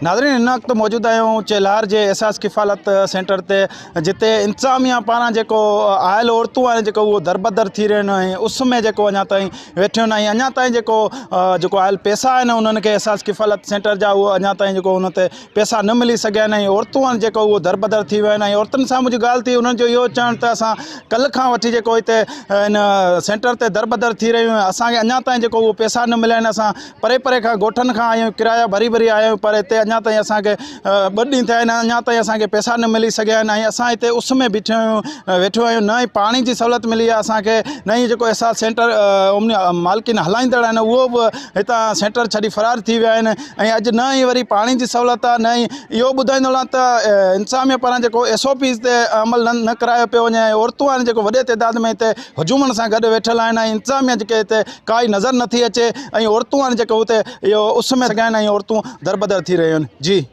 ناظرين هن وقت موجود آهيون چيلهار جي احساس ڪفالت سينٽر تي جتي انتظاميا پاران جيڪو آيل عورتون آهن جيڪو اهو دربدر ٿي رهيون آهن اس ۾ جيڪو اڃا تائين ويٺيون آهن اڃا تائين جيڪو جيڪو آيل پئسا آهن انهن کي احساس ڪفالت سينٽر جا اهو اڃا تائين جيڪو ان تي پئسا نه ملي سگهيا آهن ۽ عورتون آهن جيڪو اهو دربدر ٿي ويا آهن ۽ عورتن سان منهنجي ڳالهه ٿي انهن جو اهو چوڻ ته اسان ڪلهه کان وٺي جيڪو هتي هن سينٽر تي دربدر ٿي رهيون آهن اسانکي اڃا تائين جيڪو اهو پئسا نه مليا آهن اسان پري پري کان ڳوٺن کان آيا آهيون ڪرايا ڀري ڀري آيا آهيون پر هتي اڃا تائين اسان کي ٻه ڏينهن ٿيا آهن اڃا تائين اسان کي پئسا نه ملي سگهيا آهن ۽ اسان هتي اس ۾ بيٺا آهيون ويٺو آهيون نه ئي پاڻي جي سهولت ملي آهي اسان کي نه ئي جيڪو احساس سينٽر مالڪين هلائيندڙ آهن اهو به هتان سينٽر ڇڏي فرار ٿي ويا آهن ۽ اڄ نه ئي وري پاڻي جي سهولت آهي نه ئي اهو ٻڌائيندو هلان ته انتظاميا پاران جيڪو ايس او پيز تي عمل نه ڪرايو پيو وڃي ۽ عورتون آهن جيڪو وڏي تعداد ۾ هتي هجومن سان گڏ ويٺل آهن ۽ انتظاميا جيڪي هتي ڪائي نظر نٿي اچي ۽ عورتون آهن جيڪي هتي اهو اس ۾ سگهن ۽ عورتون دربدر ٿي رهيون آهن جي.